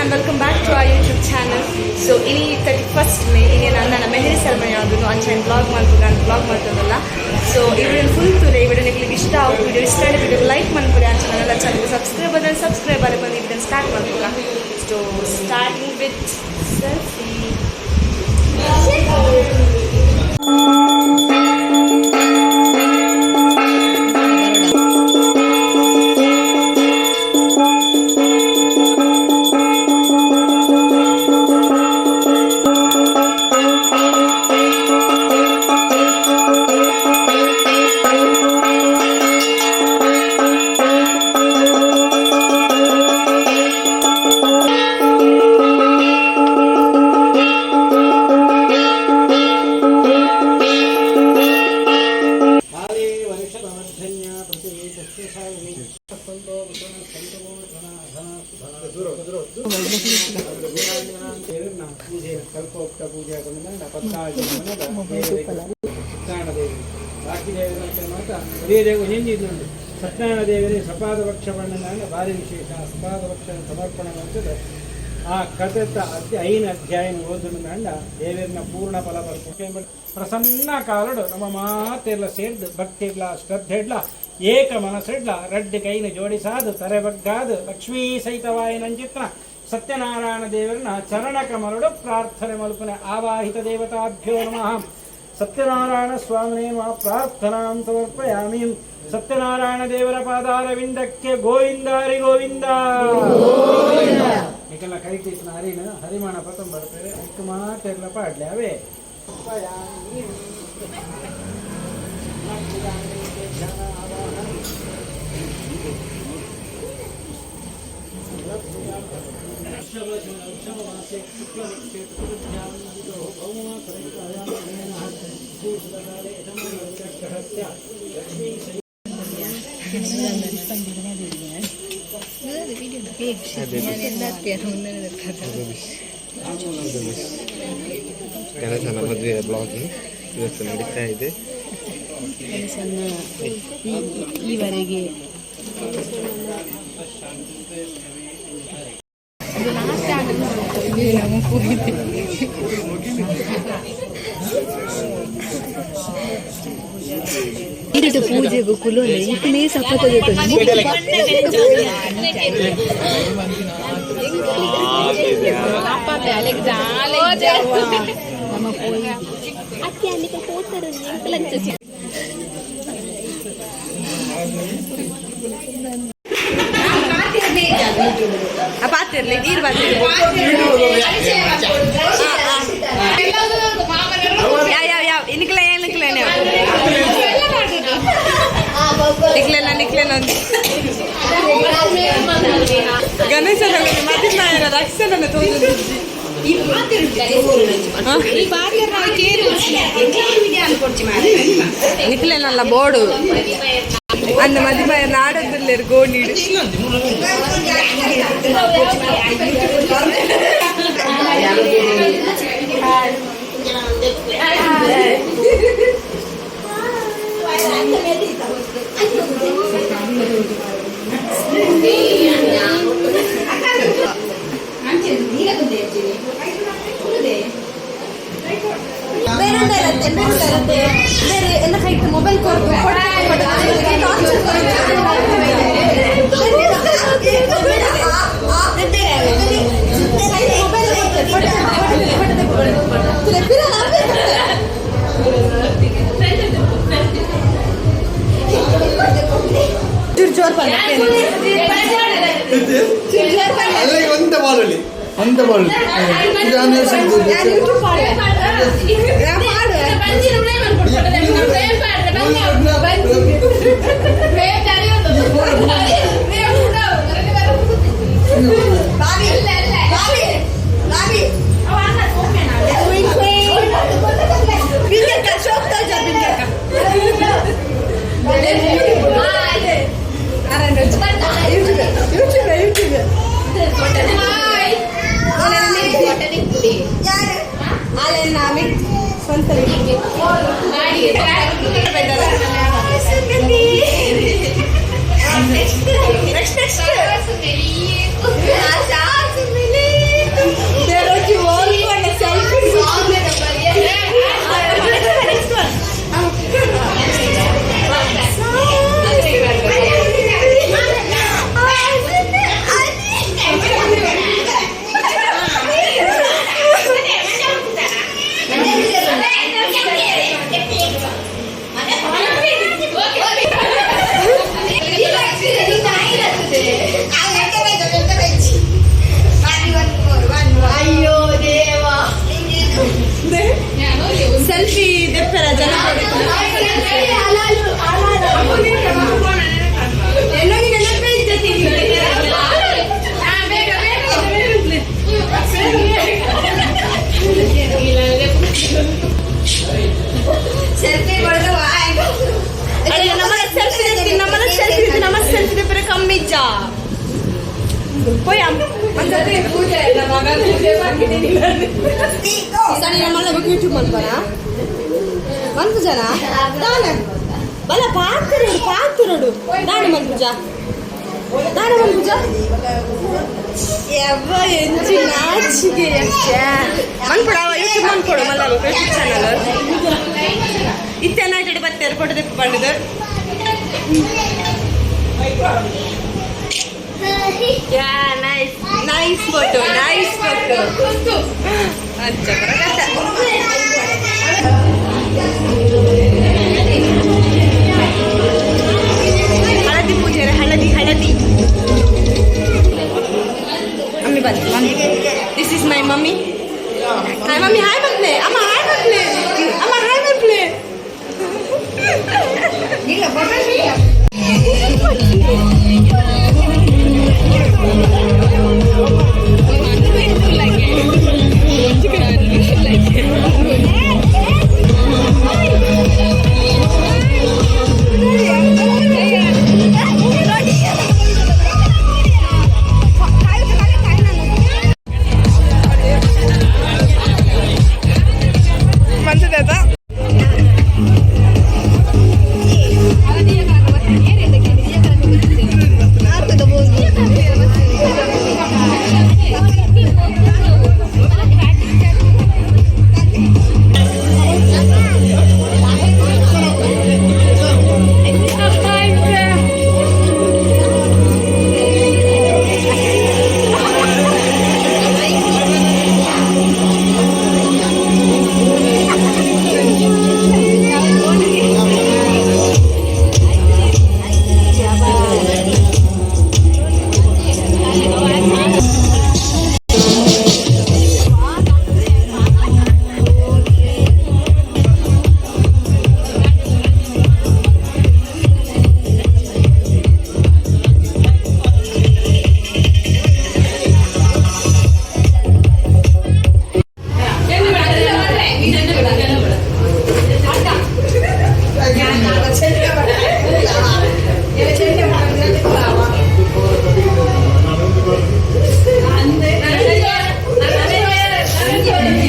And welcome back to our YouTube channel. So ಇನಿ 31st May. ಇನಿ ನನ್ನ mehndi ceremony ಆದುನು. ಅಂಚ ಬ್ಲಾಗ್ ಮಲ್ಪುಗ ಬ್ಲಾಗ್ ಮಲ್ತದಲ್ಲ. ಸೊ ಈ ವಿಡಿಯೋ ಫುಲ್ ತೂಲೆ. ಈ ವಿಡಿಯೋ ನಿಮಗೆ ಇಷ್ಟ ಆವು, ವಿಡಿಯೋ ಇಷ್ಟ ಆದ ವಿಡಿಯೋ ಲೈಕ್ ಮನ್ಪುಲೆ. ಅಂಚ ನನ್ನ ಚಾನಲ್ ಸಬ್ಸ್ಕ್ರೈಬ್ ಆದ್ರೆ ಸಬ್ಸ್ಕ್ರೈಬ್ ಆದ್ರೆ ಬಂದು ಈ ವಿಡಿಯೋ ಸ್ಟಾರ್ಟ್ ಮಲ್ಪುಗ. So starting with selfie. ಕಾಲೇ ವರ್ಷಪರ್ಜನ್ಯ ಪೃಥ್ವೀ ಸಸ್ಯಶಾಲಿನಿ ಸಂತೋ ಸಂತೋ ಧನ ಧನ ಪೂಜೆ ಕಲ್ಪೋಕ್ತ ಪೂಜೆ ಸತ್ಯನಾರಾಯಣ ದೇವಿ ಬಾಕಿ ದೇವರ ಮಾತ್ರ ದೇವ ಹಿಂದಿದ್ದುಂಡು. ಸತ್ಯನಾರಾಯಣ ದೇವರೇ ಸಪಾದ ಪಕ್ಷ ಬಣ್ಣನ ಭಾರಿ ವಿಶೇಷ. ಸಪಾದ ಪಕ್ಷ ಸಮರ್ಪಣೆ ಮಾಡ್ತದೆ. ಆ ಕಥೆತ ಅಧ್ಯ ಐನ ಅಧ್ಯಾಯ ಓದುಂಡ ದೇವರನ್ನ ಪೂರ್ಣ ಫಲ ಬರ್ಬೇಕು. ಪ್ರಸನ್ನ ಕಾಲಡು ನಮ್ಮ ಮಾತೆಲ್ಲ ಸೇರ್ದು ಭಕ್ತಿಡ್ಲ ಶ್ರದ್ಧೆಡ್ಲ ಏಕ ಮನಸ್ಸಿಡ್ಲ ರಡ್ಡು ಕೈನ ಜೋಡಿಸಾದು ತರೆ ಬಗ್ಗಾದು ಲಕ್ಷ್ಮೀ ಸಹಿತವಾಯಿನಂಚಿತ್ನ ಸತ್ಯನಾರಾಯಣ ದೇವರನ್ನ ಚರಣ ಕಮಲಡು ಪ್ರಾರ್ಥನೆ ಮಲ್ಪನೆ. ಆವಾಹಿತ ದೇವತಾಭ್ಯೋ ನಮಃ. ಸತ್ಯನಾರಾಯಣ ಸ್ವಾಮಿನೇ ನಮಃ. ಪ್ರಾರ್ಥನಾಂ ಸಮರ್ಪಯಾಮಿ. ಸತ್ಯನಾರಾಯಣ ದೇವರ ಪಾದಾರವಿಂದಕ್ಕೆ ಗೋವಿಂದಾರಿ ಗೋವಿಂದ. ನಿಕಲ ಕೈತೀಸ್ನ ಹರಿನ ಹರಿಮಾಣ ಪತಂ ಬರ್ತಾರೆ. ಐಕ್ ಮಾತೆಲ್ಲ ಪಾಡ್ಲೆ ಅವೇ. ಗಣೇಶನ ಮದುವೆಯ ಬ್ಲಾಗಿಂಗ್ ಇವತ್ತು ನಡೀತಾ ಇದೆ. ಗಣೇಶನ ಈವರೆಗೆ ಲಾಸ್ಟ್ ನಮ್ಮ. ಇರಿಟ ಪೂಜೆಗೂ ಕುಲೋನೆ ಇತ್ತನೇ ಸಪತ. ನಮ್ಮ ಪೋಯಿ ಅತ್ತೆ ಅಲ್ಲಿಗೆ ಹೋಗ್ತಾರೆ. ಪಾತಿರ್ಲಿ ನೀರು ಬಾತಿರ್ಲಿ. ಯಾವ ಯಾವ ಯಾವ ಇನಿಕ್ಲ ಏನಿಕ್ಲ ನಿಕ್ಲೆನ ನಿಕ್ಲೆನ. ಗಣೇಶನ ಮದಿಮಾಯನ ರಕ್ಷಣನ ತೋಜುಂಡು. ನಿಕ್ಲೆನಲ್ಲ ಬೋರ್ಡು ಅಂದ ಮದಿಮಾಯ ನಾಡೋದಿಲ್ಲೇರು ಗೋಣಿಡು. ಬೇರೆ ಬೇರೆ ಎಲ್ಲ ಕೈಟ್ ಮೊಬೈಲ್ ಕೊಟ್ಟು ಚೂರು ಜೋರ್. ಅಲ್ಲ, ಒಂದೇ ಬಾಲಲ್ಲಿ ಒಂದೇ ಬಾಲ್. ಯೂಟ್ಯೂಬ್ ಪಾಡು. ಸ್ವಂತ. Next next. ಸರಿ ನಮ್ಮಲ್ಲ ಯೂಟ್ಯೂಬ್ ಮನ್ಪನ ಮನ್ಪುಜನ ದಾನ ಬಲ ಪಾತ್ರಡು ಪಾತ್ರಡು ದಾನ ಮನ್ಪುಜ ದಾನ ಮನ್ಪುಜ ಯವ್ವ ಎಂಚಿ ನಾಚಿಗೆ ಮನ್ಪಡ ಯೂಟ್ಯೂಬ್ ಮನ್ಪಡು ಮಲ್ಲ ಯೂಟ್ಯೂಬ್ ಚಾನಲ್ ಇತ್ತೆನಾಟಡಿ ಬತ್ತೆರ್ photo ತೆಪ್ಪು ಪಂಡದು. Yeah, nice. Nice photo, nice photo. ಅಚ್ಚ ಬರಕತ್ತ. ಹಳದಿ ಪೂಜೆ, ಹಳದಿ ಹಳದಿ. ಅಮ್ಮಿ ಬಂದು. This is my mummy. Hi mummy, hi ಮಕ್ಳೆ. ಅಮ್ಮ ಹಾಯ್ ಮಕ್ಳೆ, ಅಮ್ಮ ಹಾಯ್ ಮಕ್ಳೆ.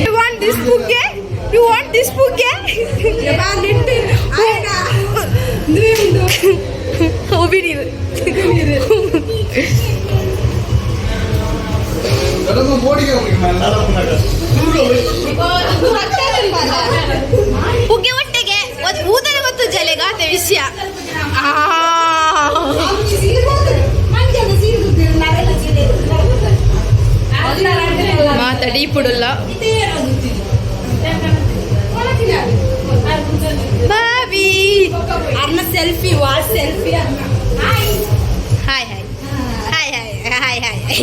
You want this bouquet? You want this bouquet? ಉಬಿನೀರು. ಪುಗ್ಗೆ ಒಟ್ಟಿಗೆ ಒಂದು ಊದನೆ ಮತ್ತು ಜಲೆಗಾತೆ ವಿಷಯ. ಮಾತಾಡಿ ಪುಡುಲ್ಲ ಬಾಬಿ. ಅರ್ನ ಸೆಲ್ಫಿ ವಾ selfie. Hi hi hi hi hi hi.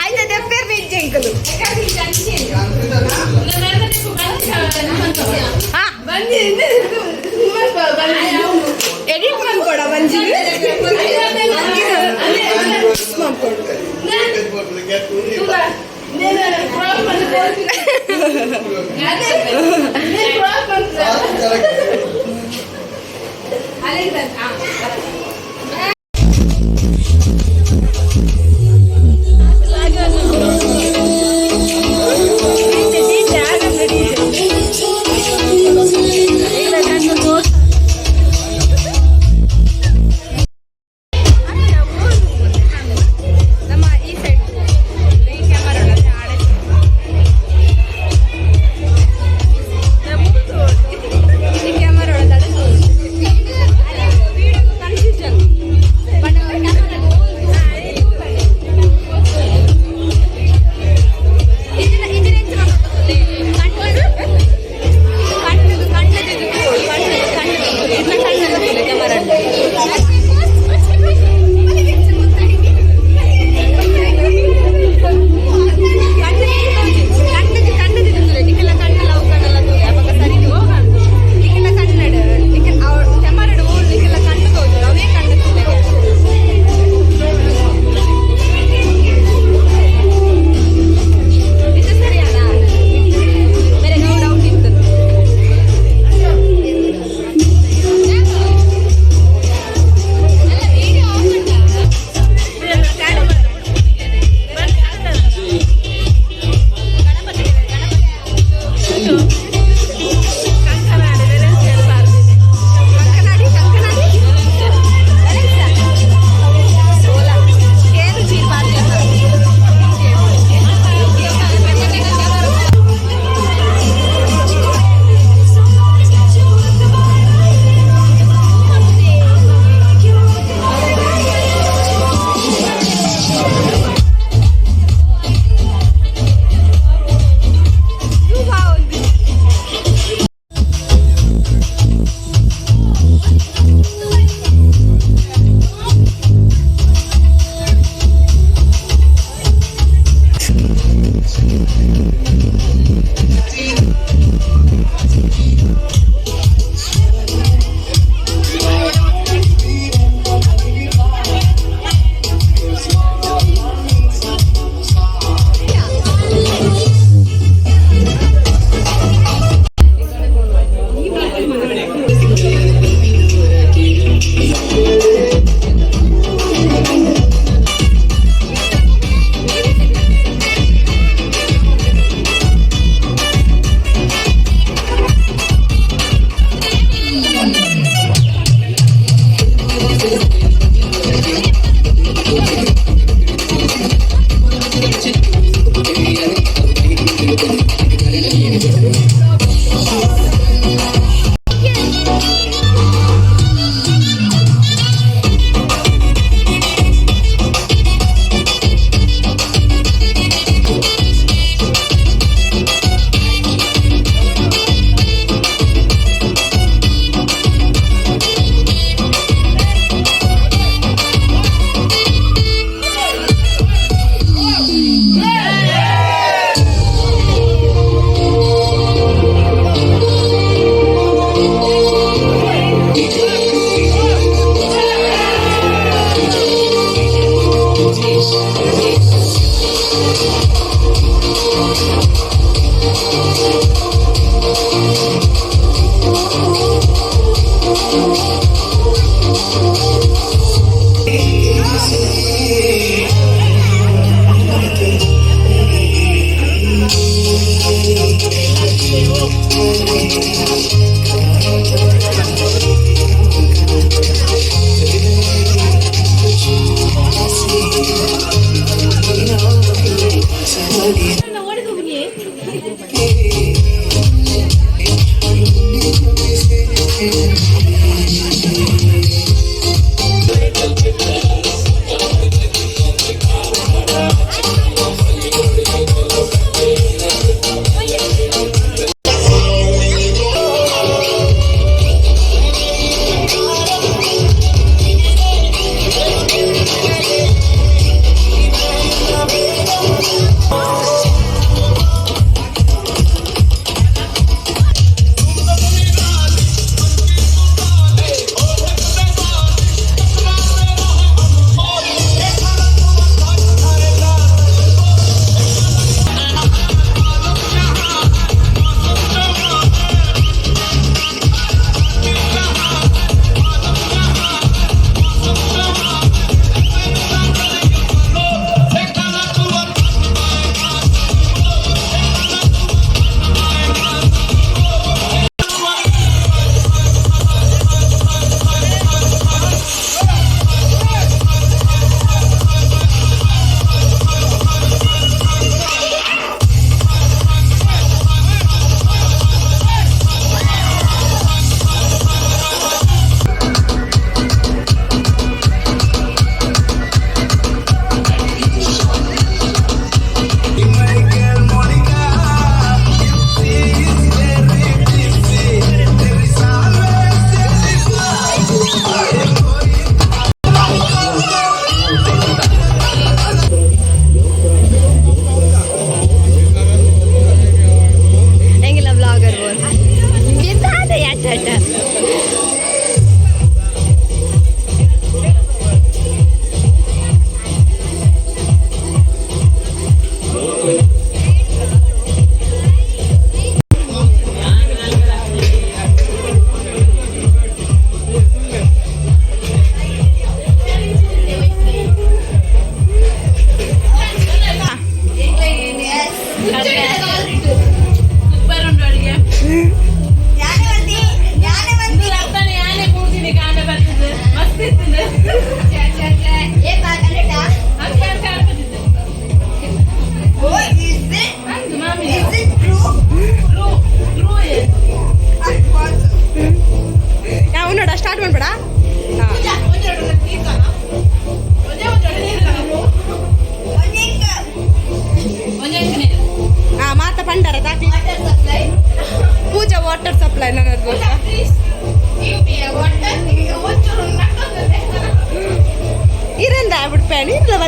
ಆಯ್ತು, ದೆಪ್ಪೇರ್ ಬೆಂಜೆಂಕಲು. ಹಾ, ಎಡಿಟ್ ಮಾಡ್ಕೊಡ ಮಂಜು. ನಮ್ಮ ಈ ಸೈಡ್ ಈ ಕ್ಯಾಮರಾ ಈ ಕ್ಯಾಮರಾ.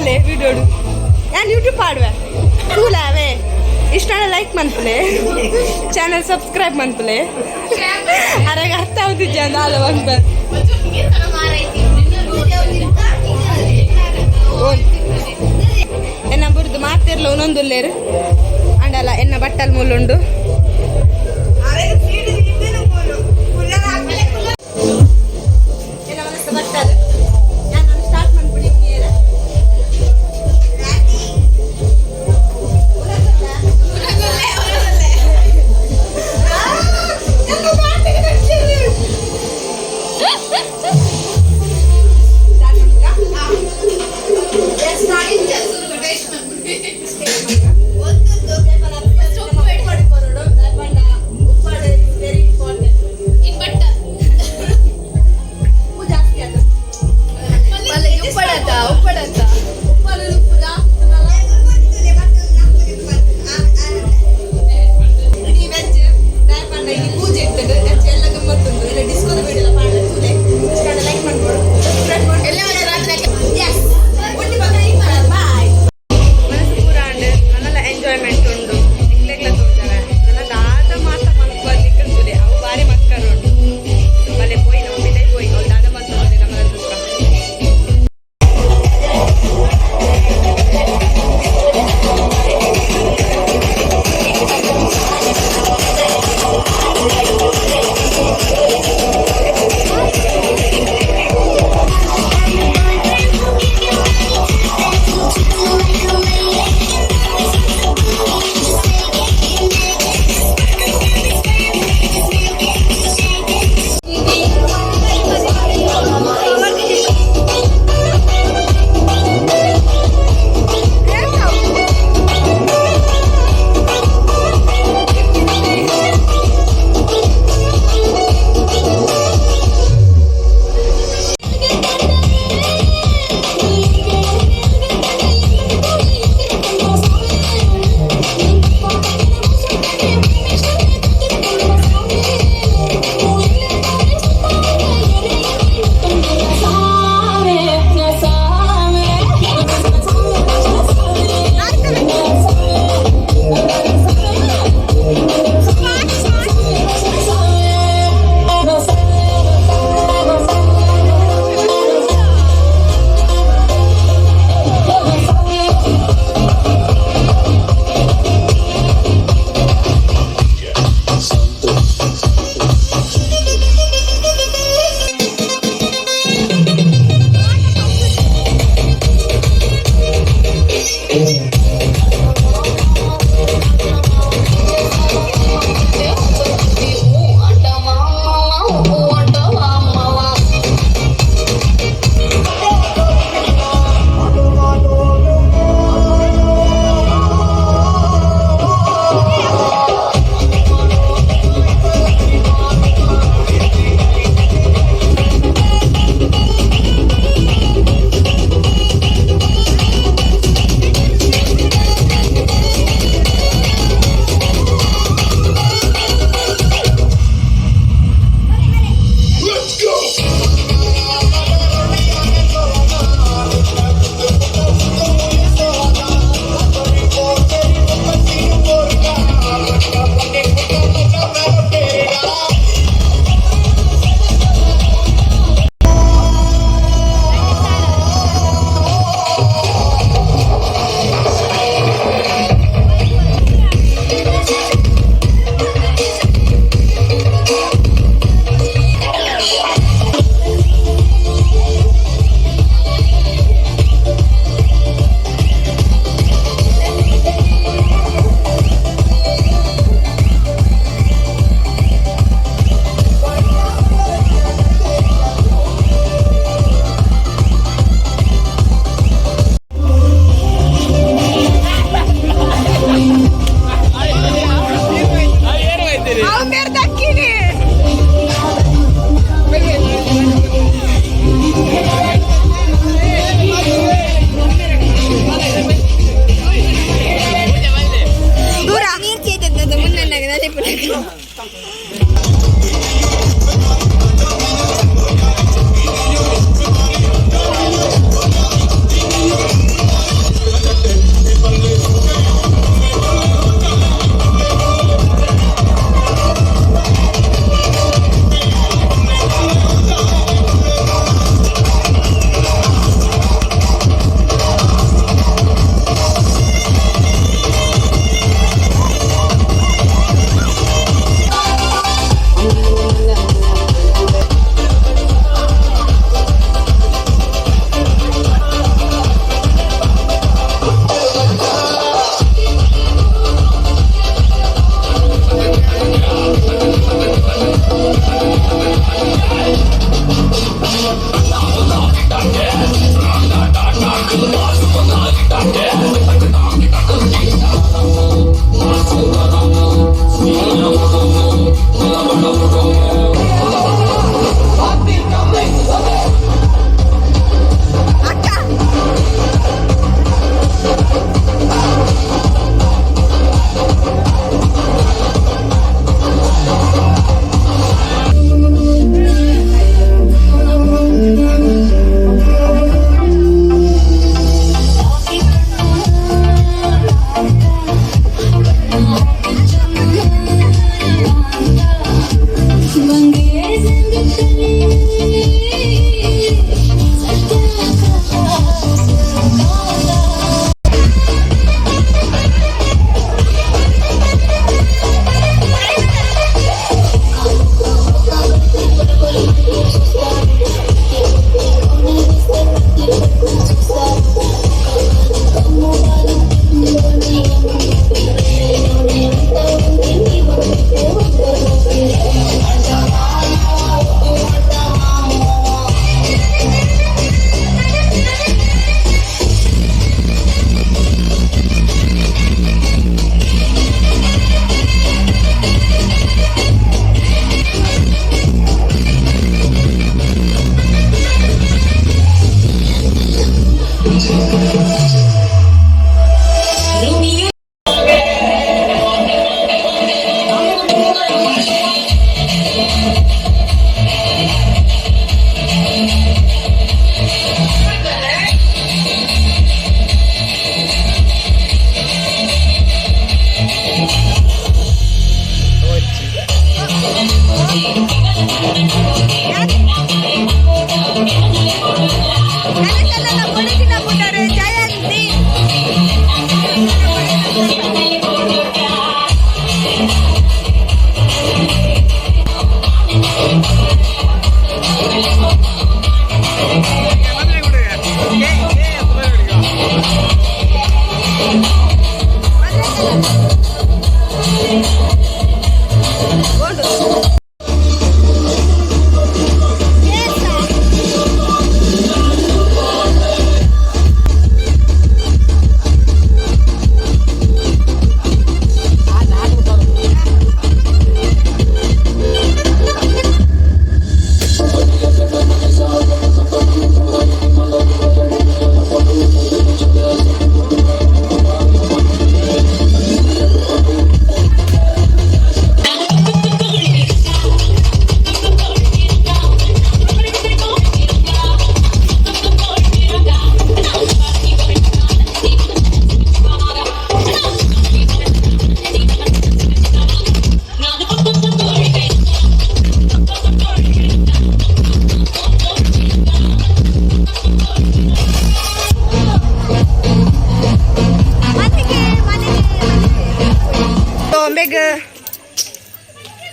ಬಾಲೆ ವಿಡಿಯೋಡು. ನಾನು ಯೂಟ್ಯೂಬ್ ಪಾಡುವೆ ತೂಲಾವೆ. ಇಷ್ಟ ಲೈಕ್ ಮನ್ಪುಲೆ, ಚಾನಲ್ ಸಬ್ಸ್ಕ್ರೈಬ್ ಮನ್ಪುಲೆ. ಅರಾಗ ಅರ್ಥ ಆಗುತ್ತಿದ್ಯಾ ನಾಳೆ ಒಂದು. ಓನ್ ಎನ್ನ ಬುರ್ದು ಮಾತಿರ್ಲ ಒಂದೊಂದುಲ್ಲೇರು ಅಂಡಲ ಎನ್ನ ಬಟ್ಟಲ್ ಮೂಲುಂಡು. ಎನ್ನ ಮನಸ್ಸು ಬಟ್ಟಲ್ ನಾನು ಸ್ಟಾರ್ಟ್ ಮಾಡ್ಬಿಡಿ. ಉಪ್ಪಡತ್ತ ಉಪ್ಪಡತ್ತ. ಪೂಜೆ ಇರ್ತದೆ, ಎಲ್ಲ ಗಮ್ಮತ್ತುಂಟು. ಎಲ್ಲ ಡಿಸ್ಕೋದ ಬೇಡಿಲ್ಲ ಪಾಡ ತೂಲೆ. ಇಷ್ಟ ಲೈಕ್ ಮಾಡ್ಬೋದು, ಸಬ್ಸ್ಕ್ರೈಬ್ ಮಾಡಿ. ಎಲ್ಲ ರಾತ್ರಿ. ಎಸ್. ಬಾಯ್.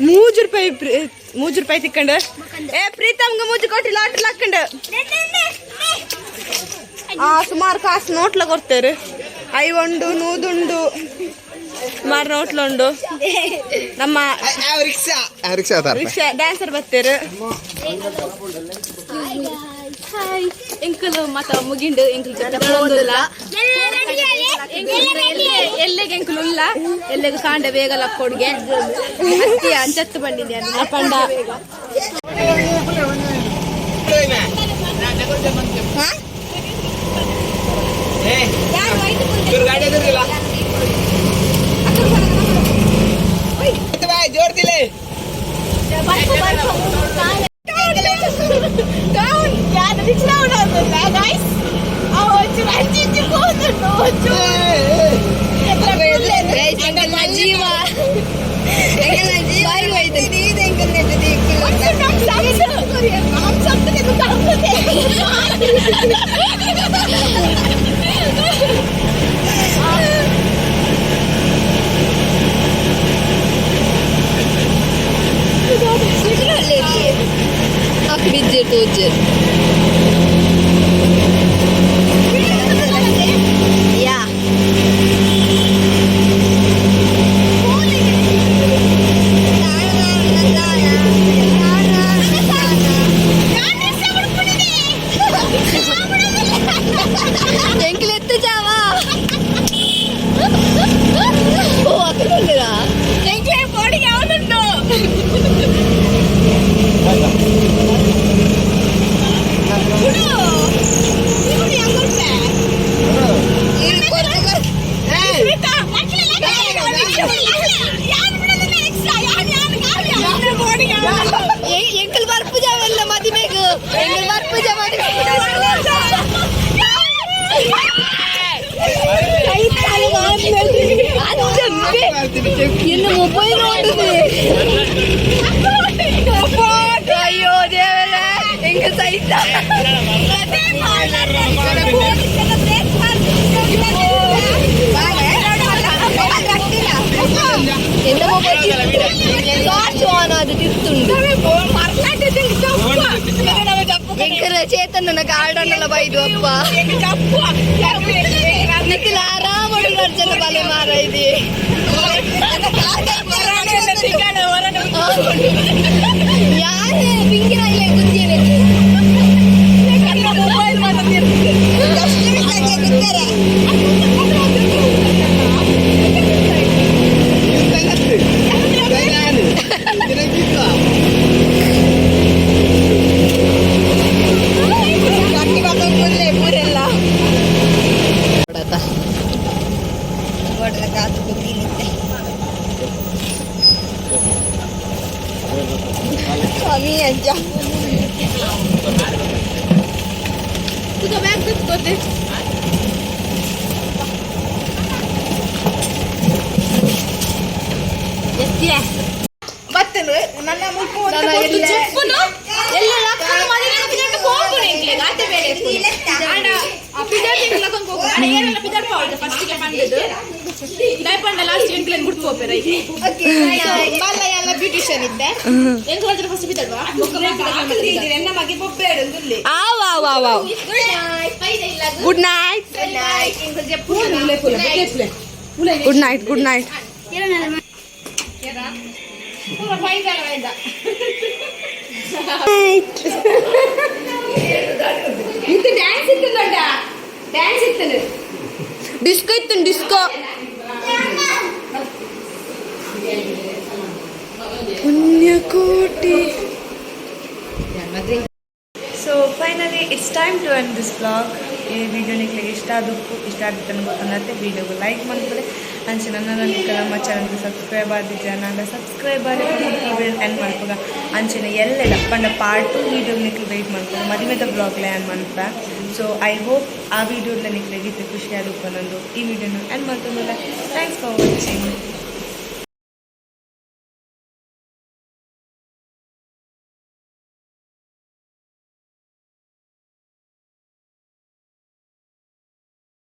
3 ರೂಪಾಯಿ, 3 ರೂಪಾಯಿ ತಿಕ್ಕಂಡು. ಏ ಪ್ರೀತಮ್ಗೆ ಮೂಜು ಕೊಟ್ಟಿ ಲಾಟ್ರಿ ಹಾಕಂಡು. ಆ ಸುಮಾರು ಕಾಸು ನೋಟ್ಲ ಕೊಡ್ತಾರೆ. ಐವಂಡು ನೂದುಂಡು, ಸುಮಾರು ನೋಟ್ಲುಂಡು. ನಮ್ಮ ರಿಕ್ಷಾ ರಿಕ್ಷಾ. ರಿಕ್ಷಾ ಡ್ಯಾನ್ಸರ್ ಬರ್ತಾರೆ. ಎಂಕುಲು ಮತ ಮುಗಿಂಡು, ಎಂಕುಲು ಜೊತೆ ಎಲ್ಲೆಗೆ ಎಂಕುಲು ಉಲ್ಲ, ಎಲ್ಲೆಗೂ ಕಾಂಡ ಬೇಗ ಲಕ್ಕೊಡ್ಗೆ ಅತ್ತಿ ಅಂಚತ್ತು ಬಂದಿದ್ದೆ. ಪಂಡ ಜೀವ. ಬಿಜ್ಜೆ ತೋಜೆ. ಯಾ. ಇನ್ನು ಮೊಬೈಲ್ ನೋಡುದು. ಅಯ್ಯೋ ದೇವರೇ, ಹೆಂಗ ಸಹಿತ. ಎನ್ನ ಮೊಬೈಲ್ ಟಾರ್ಚ್ ಆನ್ ಅದು ತಿರ್ತುಂಡು. ಎಂಕರ ಚೇತನ ಗಾರ್ಡನ್ ಎಲ್ಲ ಬೈದು ಅಪ್ಪ. ನಿಖಿಲ್ ಆರಾಮ ಅರ್ಜನ ಬಲೆ ಮಾರ ಇದೆ. ಯಾರು ಬಿಂಗಿನ ಇಲ್ಲ ಗುಂಜಿನ. ಸ್ವಾಮಿ ಅಜ್ಜ. ತುಕ ಬ್ಯಾಗ್ ತೆಕ್ಕೋತೆ. ನನ್ನ ಮುಲ್ಪ. ಜಪ್ಪುನು ಎಲ್ಲ ಲಕ್ಕನು ಮದಿಮೆಗ್ ಪಿದರ್ಡ್ ಪೋಪುನು ಎಂಕ್ಲೆಗ್ ಆತೆ ಬೇಲೆ ಇಪ್ಪುನು. ಆಂಡ ಆ ಪಿದರ್ಡ್ ಎಂಕ್ಲ ಲಕ್ಕನ್ ಪೋಪುನು. ಆಂಡ ಏರೆಲ್ಲ ಪಿದರ್ಡ್ ಪೋವೊಡು ಫಸ್ಟ್ ಗೆ ಪಂಡುದು. ದಾಯೆ ಪಂಡ ಲಾಸ್ಟ್ ಎಂಕ್ಲೆನ್ ಬುಡ್ದು ಪೋಪೆರ್ ಐಕ್. ಎಲ್ಲ ಬ್ಯೂಟಿಷಿಯನ್ ಇದ್ದೆ. ಎಂಕ್ ಬರ್ತದೆ ಫಸ್ಟ್ ಪಿದರ್ಡ್ವಾ? ಬೊಕ್ಕ ಬಾಕಿದ. ಎನ್ನ ಮಗೆ ಬೊಬ್ಬೆ ಉಂದುಲ್ಲೆ. ಆವ್ ಆವ್ ಆವ್ ಆವ್. Good night, good night, good night. ಪೂರ ಪೈದಾಲ ಪೈದ. ಇದು ಡ್ಯಾನ್ಸ್ ಇತ್ತು ದೊಡ್ಡ ಡ್ಯಾನ್ಸ್ ಇತ್ತು. ಡಿಸ್ಕೋ ಇತ್ತು, disco. Punyakoti. So finally it's time to end this vlog. ಈ ವಿಡಿಯೋ ನಿಕ್ಲಿಗೆ ಇಷ್ಟ ಆದಕ್ಕೂ ಇಷ್ಟ ಆಗಿತ್ತು ಗೊತ್ತಂದ್ರೆ ವಿಡಿಯೋಗೆ ಲೈಕ್ ಮಾಡ್ಕೊಳ್ಳಿ. ಅಂಚೆ ನನ್ನ ನಮ್ಮ ಚಾನಲ್ಗೆ ಸಬ್ಸ್ಕ್ರೈಬ್ ಆದಿದ್ದ ನಾನು ಸಬ್ಸ್ಕ್ರೈಬ್ ಆಗಿ ಈ ವಿಡಿಯೋ ಎಂಡ್ ಮಾಡ್ಕೋಗ. ಅಂಚೆನೆ ಎಲ್ಲೆಲ್ಲ ಪಂಡ ಪಾರ್ಟ್ 2 ವೀಡಿಯೋ ನಿಕ್ಲು ವೆಯ್ಟ್ ಮಾಡ್ಕೊಂಡು ಮದುವೆದ ಬ್ಲಾಗ್ಲೆ ಎಂಡ್ ಮಾಡ್ಪ. ಸೊ I hope ಆ ವಿಡಿಯೋಡ್ಲ ನಿಕ್ಲಿಗೆ ಇತ್ತು ಖುಷಿ ಆದಕ್ಕೂ ನಂದು ಈ ವಿಡಿಯೋನ ಎಂಡ್ ಮಾಡ್ಕೊಂಡು. Thanks for watching.